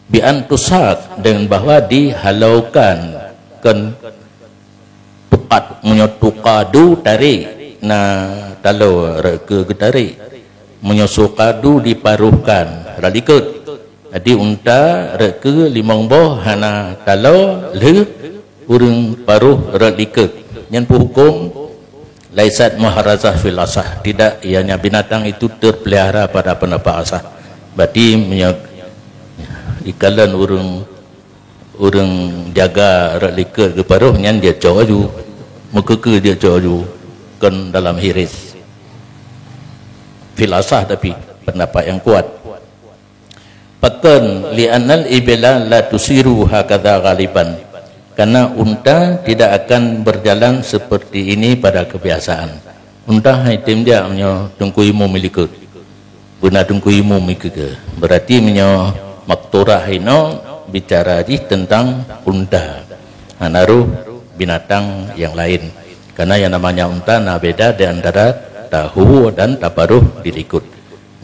bi an tusaq, dengan bahwa dihalaukan, kon tuqad, meunyoe tuqadu tarek, na taloe rot keue geutarek. Meunyoe suqadu diparohkan, rot likot. Jadi unta rot keue limong boh hana taloe lheueh ureuëng paroh rot likot. Nyan peuhuköm laisat muharrazah fil asah. Tidak, ianya binatang itu terpelihara pada pendapat asah. Berarti meunyoe ikalon ureuëng, ureuëng jaga rot likot geuparoh nyan jeuet cok aju. Meukeue-keue jeuet cok aju. kon dalam hiris. Fil asah, tapi pendapat yang kuat. Pakon, li'annal ibila la tusiru hakadha ghaliban. Karena unta tidak akan berjalan seperti ini pada kebiasaan. Unta hai tem jak meunyoe teungku imum likot. Beuna teungku imum ikeue. Berarti meunyoe makturah inoe bicara jih tentang unta. Hana roh binatang yang lain. Karena yang namanya unta na beda di antara tahua dan taparoh di likot.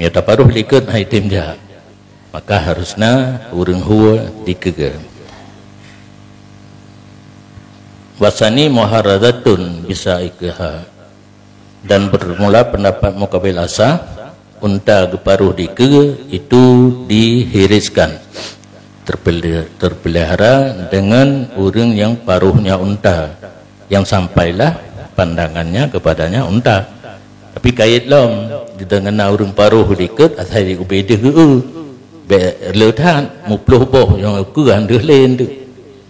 Meunyoe taparoh likot hai tem jak. Maka harusnya ureuëng hua dikeue. Wasani muharrazatun bisa ikeha. Dan bermula pendapat mukabil asah, unta geuparoh dikeue itu dihiriskan, terpeli-, terpelihara dengan ureuëng yang parohnya unta, yang sampailah pandangannya kepadanya unta. Tapi kait lom, dideungon na ureuëng paroh dikeue asai ubé deuh geu, bék le that muploh boh nyang keue han deuh lé deuh.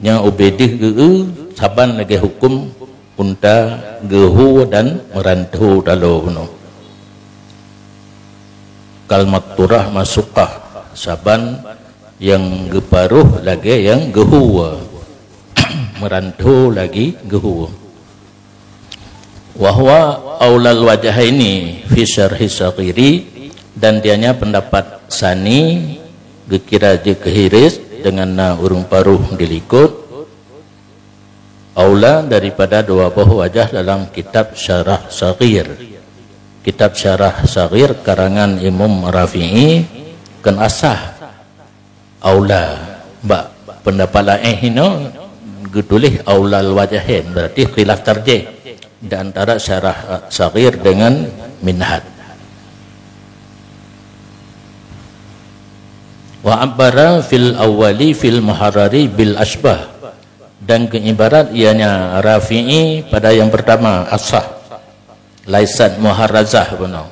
Nyang ubé deuh geu saban lagée huköm unta geuhue dan meurantho taloe bunoe. Kal makturah masukah, saban nyang geuparoh lagée nyang geuhue, meurantho lagi geuhue. Wa huwa aulal wajhaini fi syarhi saghiri, dan dianya pendapat sani geukira jeuet keu hiris deungon na ureuëng paroh di likot, aula daripada dua boh wajah dalam kitab Syarah Saghir. Kitab Syarah Saghir karangan Imam Rafi'i kon asah aula. Bak pendapat laén hino geutuléh aulal wajhain, berarti khilaf tarjih di antara Syarah Saghir dengan Minhaj. Wa abbara fil awwali fil muharrari bil asbah. Dan keu ibarat ianya Rafi'i pada yang pertama, asah. Laisat muharrazah bunoe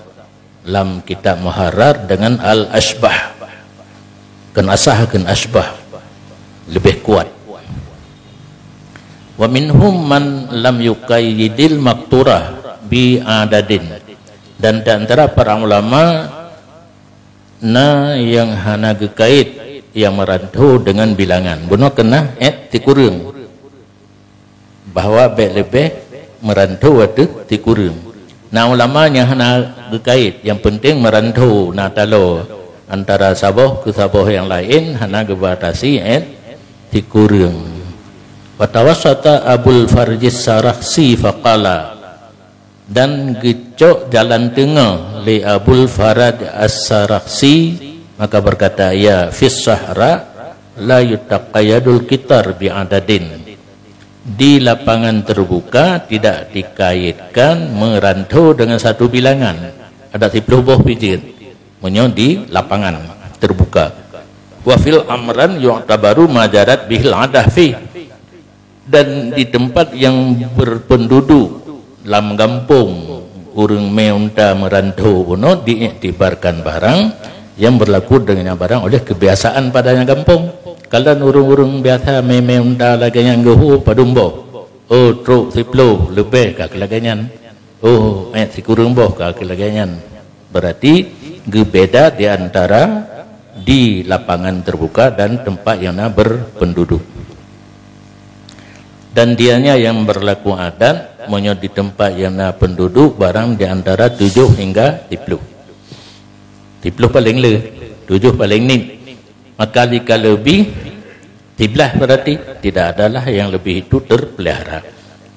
lam kitab Muharrar dengan al-asbah. Kon asah, kon asbah. Lebih kuat. Wa minhum man lam yuqayyidil makturah bi adadin. Dan di antara para ulama na nyang hana geukait nyang meurantho deungon bilangan. Bunoe keunah ék sikureueng. Bahwa bék leubeh meurantho ateueh sikureueng. Na ulama nyang hana geukait, nyang peunteng meurantho na taloe antara saboh keu saboh nyang laén, hana geubatasi ék sikureueng. Wa tawassata Abul Farjis Sarakhsi faqala, dan geucok jalan teungoh lé Abul Faraj As-Sarakhsi, maka berkata ia, fis sahra la yutaqayyadul qitar bi adadin. Di lapangan terbuka tidak dikaitkan meurantho dengan satu bilangan. Adak siplôh boh pijeut meunyoe di lapangan terbuka. Wa fil amran yu'tabaru ma jarat bihil adah fi. Dan di tempat yang berpenduduk lam gampông, ureuëng mé unta meurantho bunoe diiktibarkan barang yang berlaku dengan barang oleh kebiasaan padanya gampông. Kalon ureuëng-ureuëng biasa mé-mé unta lagée nyan geuhue padum boh. Oh, trok siplôh leubeh ka lagée nyan. Oh, ék sikureueng boh ka lagée nyan. Berarti geubeda di antara di lapangan terbuka dan tempat yang na berpenduduk. Dan dianya yang berlaku adat, meunyoe di tempat yang na penduduk, barang di antara tujoh hingga siplôh. Siplôh paléng le, tujoh paléng nit. Maka jika lebih, siblaih berarti tidak adalah yang lebih itu terpelihara.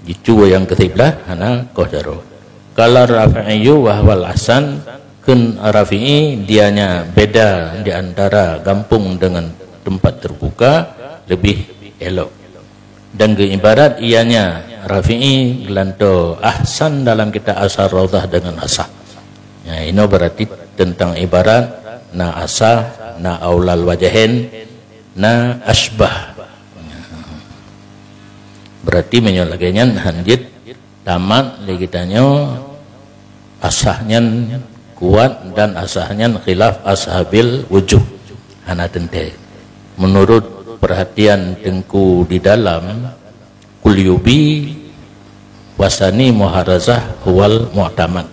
Jicu nyang keu siblaih hana koh jaroe. Qala Rafi'iyyu wa huwal ahsan, kheun Rafi'i, dianya beda di antara gampông dengan tempat terbuka, lebih elok. Dan geuibarat ianya Rafi'i geulantoe ahsan dalam kitab Asar Raudhah dengan asah. Ya, inoe berarti tentang ibarat na asah, na aulal wajahin, na asbah. Berarti meunyoe lagée nyan han jeuet tamat lé geutanyoe, asah nyan kuat dan asah nyan khilaf ashabil wujuh. Hana teuntée. Menurut perhatian Teungku di dalam, Qulyubi, Wasani muharrazah huwal mu'tamad.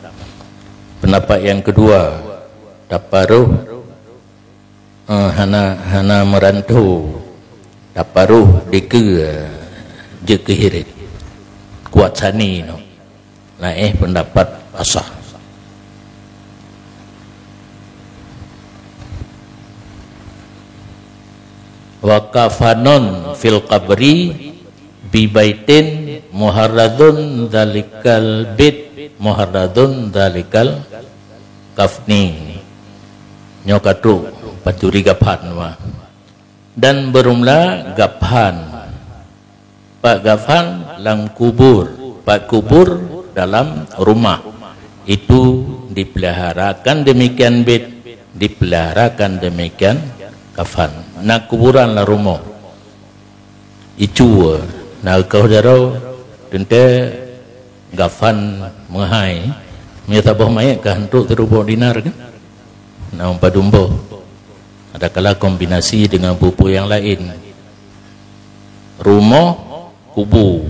Pendapat yang kedua, taparuh, eh, hana, hana meuranto, taparuh dikeue, eh, jeuet keu hiret. Kuat sani nyoe. Laén pendapat asah. Wa kafanon fil qabri bi baitin muharradun dzalikal bait muharradun dzalikal kafni. Nyoe ka trok pancuri gafan wa. Dan berumla gafan. Pat gafan lam kubur, pat kubur dalam rumah. Itu dipeliharakan demikian bait, dipeliharakan demikian kafan. Na kuburan lam rumoh. Icu, na keuh jaroe, teuntée gafan meuhai. Meunyoe saboh manyét ka hantrok siribèe dinar kan? Na padum boh. Adakala kombinasi dengan peue-peue nyang laén. Rumoh, kubu.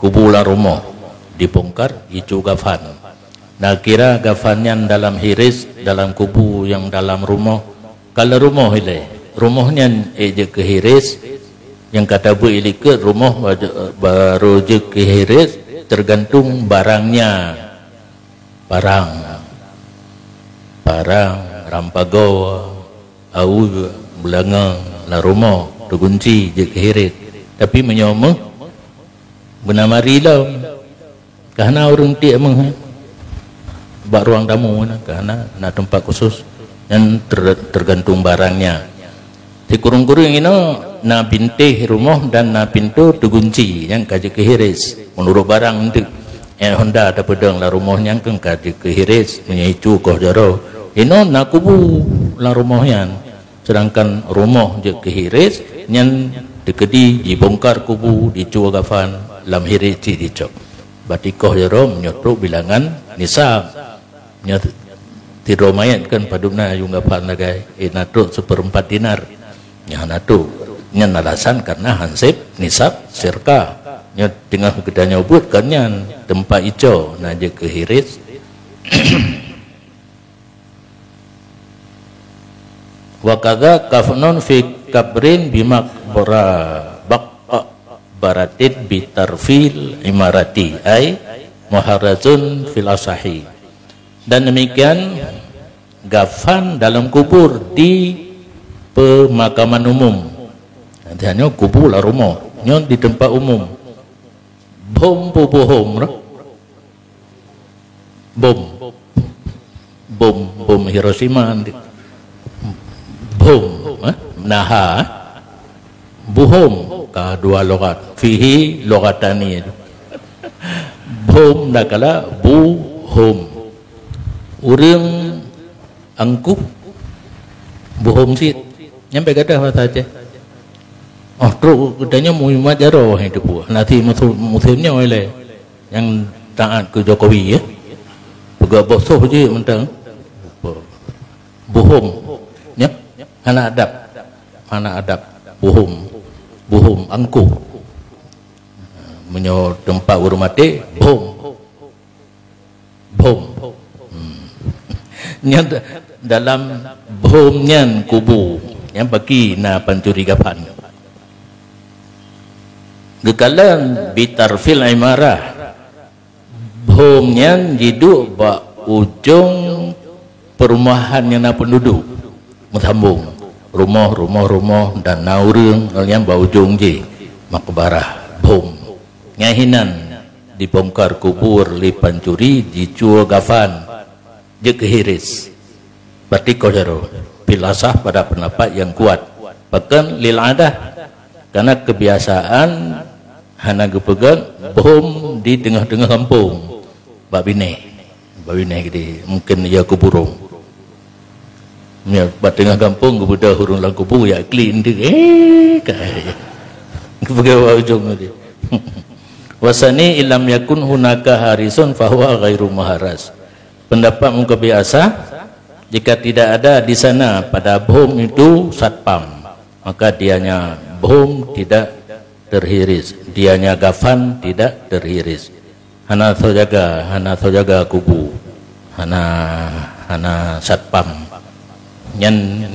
Kubu lam rumoh dibongkar, icu gafan. Na kira gafan nyan dalam hiris, dalam kubu nyang dalam rumoh. Ka lam rumoh ilée, rumoh nyan ék jeuet keu hiris, nyang ka tabeuet likot rumoh ba-, baru jeuet keu hiris, tergantung barangnya. Parang, parang, rampagoe, aweuek, beulangong, lam rumoh, teugunci, jeuet keu hiret. Tapi meunyoe meuh, beuna mari lom. Ka hana ureuëng tiek meuh, eh. Bak ruang tamu na, ka hana, na teumpat khusus. Nyan ter-, tergantung barangnya. Sikureueng-kureueng inoe na bintéh rumoh dan na pintoe teugunci, nyan ka jeuet keu hiris. Meunurot barang eunteuk, eh, honda tapeudong lam rumoh nyan kan ka jeuet keu hiris, meunyoe icu koh jaroe. Inoe na kubu lam rumoh nyan. Seudangkan rumoh jeuet keu hiris, nyan teukeudi jibongkar kubu, jicu gafan, lam hiris cit jicok. Berarti koh jaroe meunyoe trok bilangan nisab. Nyoe sidroe manyét kan padum na yuem gafan sagai, eh, na trok seupeurempat dinar. Nyan hana trok. Nyan alasan karena hanseb nisab sirka. Nyoe teungoh geutanyoe buet kon nyan, teumpat ico na jeuet keu hiris. Wa kadza kafnun fi qabrin bi maqbara-, baq-, baratin bi tarfil imarati, ai muharrazun fil asahi. Dan demikian gafan dalam kubur di pemakaman umum. Artinya kubur lah rumah, nyoe di tempat umum. Bom bubuhom lah. Bom. Bom, bom Hiroshima nanti. Bom, eh? Naha, eh? Buhom, ka dua logat. Fihi logatani. Bom dakala buhom. Ureuëng angkuh buhom sit. Nyampe gadah bahasa Aceh. Oh, trok geutanyoe mumat jaroe hai teupeu. Nasi musim, musim nyoe ilée. Nyang taat keu Jokowi, ya. Peugah boh soh jih mantong. Buhom. Ya. Hana adab. Hana adab. Buhom. Buhom angkuh. Meunyoe teumpat ureuëng maté, bom. Bom. Hmm. Nyan da-, dalam bom nyan kubu. Nyan bagi na pancuri gafan. Geukalon bitarfil imarah. Bom nyan jiduek bak ujong perumahan nyang na penduduk. Meusambong. Rumoh, rumoh, rumoh dan na ureuëng nyan bak ujong jih. Makbarah. Bom. Nyan hinan dibongkar kubur lé pancuri, jicu gafan. Jeuet keu hiris. Berarti koh jaroe. Fil asah pada pendapat yang kuat. Bahkan lil adah, karena kebiasaan hana geupeugét bom di teungoh-teungoh gampông. Bak binéh. Bak binéh geude. Mungkin ya kuburong. Ya, bak teungoh gampông geubeudôh ureuëng lam kubu ya klik eunteuk. Eh, kai. Geupeugét bak ujong tadi. Wasani ilam yakun hunaka harisun fahuwa ghairu muharras. Pendapat mukabi asah, jika tidak ada di sana pada bom itu satpam, maka dianya bom tidak terhiris, dianya gafan tidak terhiris. Hana soe jaga, hana soe jaga kubu, hana, hana satpam. Nyan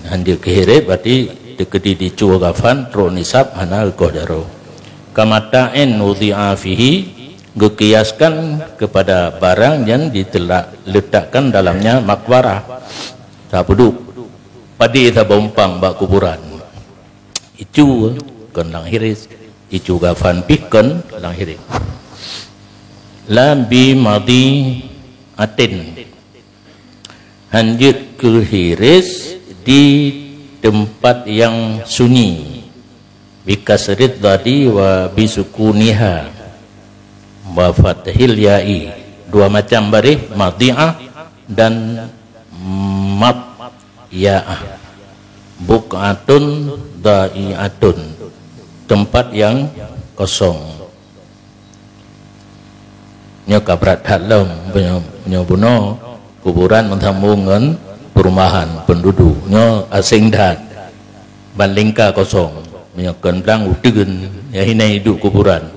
hanjeuet keuhiris, berarti teukeudi dicue gafan, trok nisab, hana geukoh jaroe. Kamata'in wudi'a fihi, geukiaskan kepada barang yang diletakkan dalamnya makbarah. Sapeue duek? Padé sabompang bak kuburan. Icu kon lam hiris, icu gafan pih kon lam hiris. La bi madi'atin, hanjeuet keuhiris di tempat yang sunyi. Bi kasrid dhadi wa bi sukuniha wa fathil ya'i. Dua macam baréh, madi'ah dan mab- Ya'ah. Buq'atun dha'i'atun. Tempat yang kosong. Nyoe ka brat that lom, meunyoe, meunyoe bunoe kuburan meusambong ngon perumahan penduduk. Nyoe asing that. Ban lingka kosong. Meunyoe kon blang uteuen, nyang hinan iduek kuburan.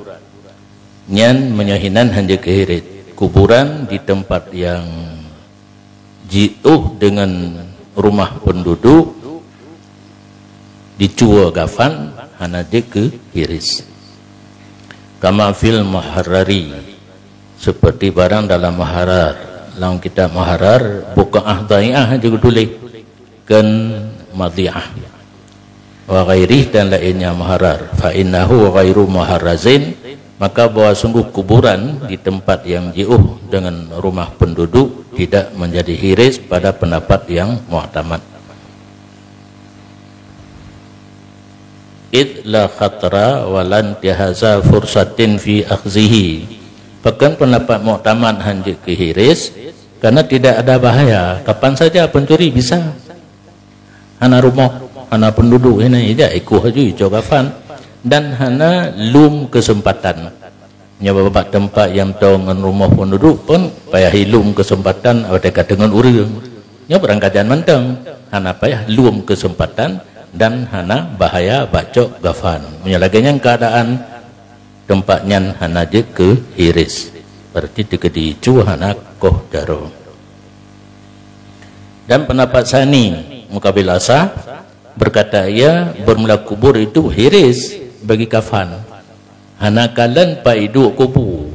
Nyan meunyoe hinan hanjeuet keuhiris. Kuburan di tempat yang jiôh dengan rumah penduduk, dicue gafan, hana jeuet keuhiris. Kama fil Muharrari, seperti barang dalam Muharrar. Lam kitab Muharrar, buq'ah dha'i'ah jeuet geutuléh, kon madi'ah. Wa ghairih, dan lainnya Muharrar. Fa innahu ghairu muharrazin, maka bahwa sungguh kuburan di tempat yang jiôh dengan rumah penduduk tidak menjadi hiris pada pendapat yang mu'tamad. Id la khatara wa lan tihaza fursatin fi akhzihi. Pakon pendapat mu'tamad hanjeuet keuhiris, karena tidak ada bahaya, kapan saja pencuri bisa. Hana rumoh, hana penduduk, hina ija ikoh aju ico gafan, dan hana lom kesempatan. Nyoe bak tempat nyang toe ngon rumoh penduduk pun payah ilom kesempatan watée ka teungon ureuëng. Nyoe beurangkajan mantong, hana payah lom kesempatan dan hana bahaya bak cok gafan. Meunyoe lagée nyan keuadaan, tempat nyan hana jeuet keuhiris, berarti teukeudi icu hana koh jaroe. Dan pendapat sani, mukabil asah, berkata ia, bermula kubur itu hiris bagi kafan. Hana kalon pat iduek kubu.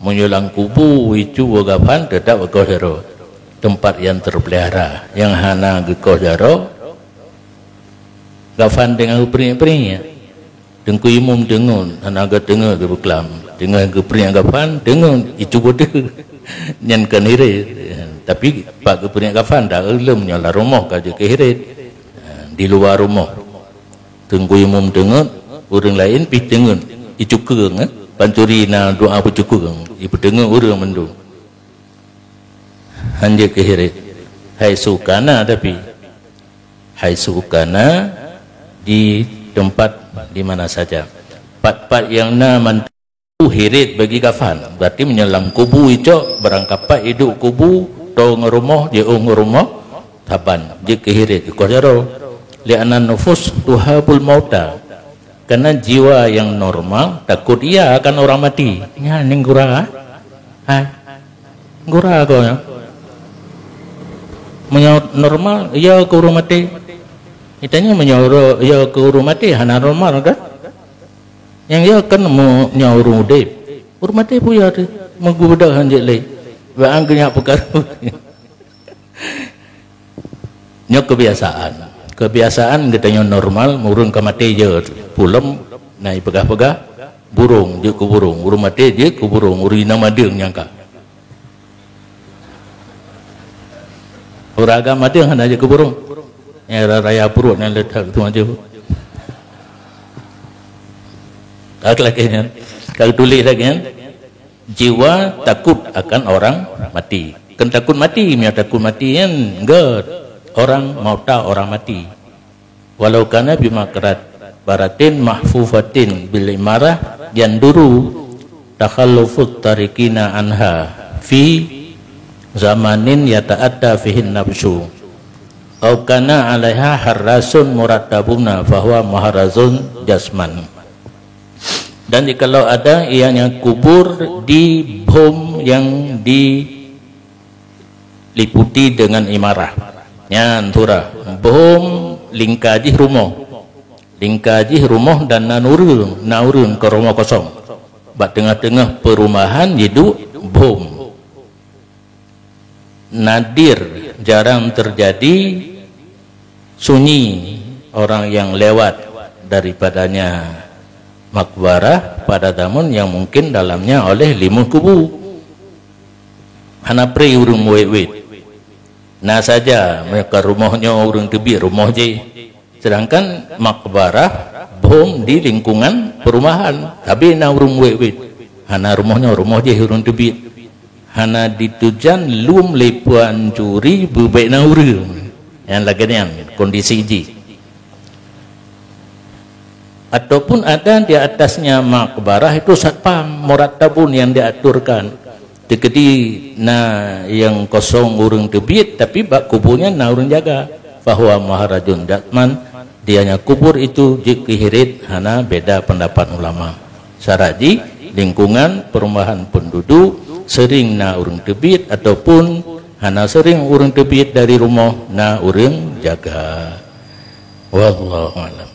Meunyoe lam kubu icu gafan, teutap geukoh jaroe. Tempat yang terpelihara, yang hana geukoh jaroe, gafan teungoh geupriek-priek. Teungku Imum teungeut, hana geuteungeut geupeuklam. Teungoh geupriek gafan, teungeut icu beutôi. Nyan kon hiris. Tapi pat geupriek gafan, dak lom nyoe lam rumoh ka jeuet keuhiris. Di luwa rumoh. Teungku Imum teungeut, ureuëng laén pih teungeut. Icukeung, eh? Pancuri na doa peucukeung. Ipeuteungeut ureuëng mandum. Hanjeuet keuhiris. Haitsu kana, tapi haitsu kana, di tempat di mana saja. Pat-pat nyang na mantong hiris bagi gafan. Berarti meunyoe lam kubu icok, barangkapat iduek kubu, toe ngon rumoh, jiôh ngon rumoh, saban jeuet keuhiris, ikoh jaroe. Li'annan nufus tuhabul mauta. Karena jiwa yang normal takut ia akan orang mati. Nyan nyang gura, ha? Hai. Gura ko nyan. Meunyoe normal, ia keu ureuëng maté. Itanya meunyoe ro-, ia keu ureuëng maté, hana normal kan? Nyang ia kan meunyoe ureuëng udeb. Ureuëng maté pun ia tu. Meugeubeudôh hanjeuet lé. Bak angkeunya peukara. Nyoe kebiasaan. Kebiasaan geutanyoe normal, ureuëng ka maté jeuet. Pulom na ipeugah-peugah, burung jeuet keu burung, ureuëng maté jeuet keu burung, ureuëng inong madeueng nyang ka. Ureuëng agam madeueng hana jeuet keu burung. Nyang raya pruet nyang letak tu aja. Ka lagée nyan. Ka tuléh lagée nyan. Jiwa takut akan orang mati. Kon takut mati, meunyoe takut mati nyan, enggak. Orang mauta, orang mati. Walau kana bi maqbaratin mahfufatin bil imarah yanduru takhallufut tariqina anha fi zamanin yata'atta fihin nabsyu. Au kana 'alaiha harrasun murattabuna fahuwa muharrazun jasman. Dan jikalau ada, ianya kubur di bhom yang diliputi dengan imarah. Nyan surah. Bhom lingka jih rumoh. Lingka jih rumoh dan na ureuëng, na ureuëng keu rumoh kosong. Bak teungoh-teungoh peurumahan jiduek bhom. Nadir, jarang terjadi sunyi orang yang lewat daripadanya makbarah pada zaman yang mungkin dalamnya oleh limeuh kubu. Hana pri ureuëng wét-wét. Na saja, meuka rumoh nyoe ureuëng teubiet rumoh jih. Sedangkan makbarah bhom di lingkungan perumahan. Tapi na ureuëng wét-wét. Hana rumoh nyoe rumoh jih ureuëng teubiet. Hana ditujan lom lé puan juri beubek na ureuëng. Nyang lagée nyan kondisi jih. Ataupun ada di atasnya makbarah itu satpam, murattabun yang diaturkan. Teukeudi na nyang kosong ureuëng teubiet, tapi bak kubu nyan na ureuëng jaga. Fahuwa muharrajun datman, dianya kubur itu jeuet keu hiret, hana beda pendapat ulama. Syarat jih, lingkungan perumahan penduduk sering na ureuëng teubiet ataupun hana sering ureuëng teubiet dari rumoh na ureuëng jaga. Wallahu a'lam.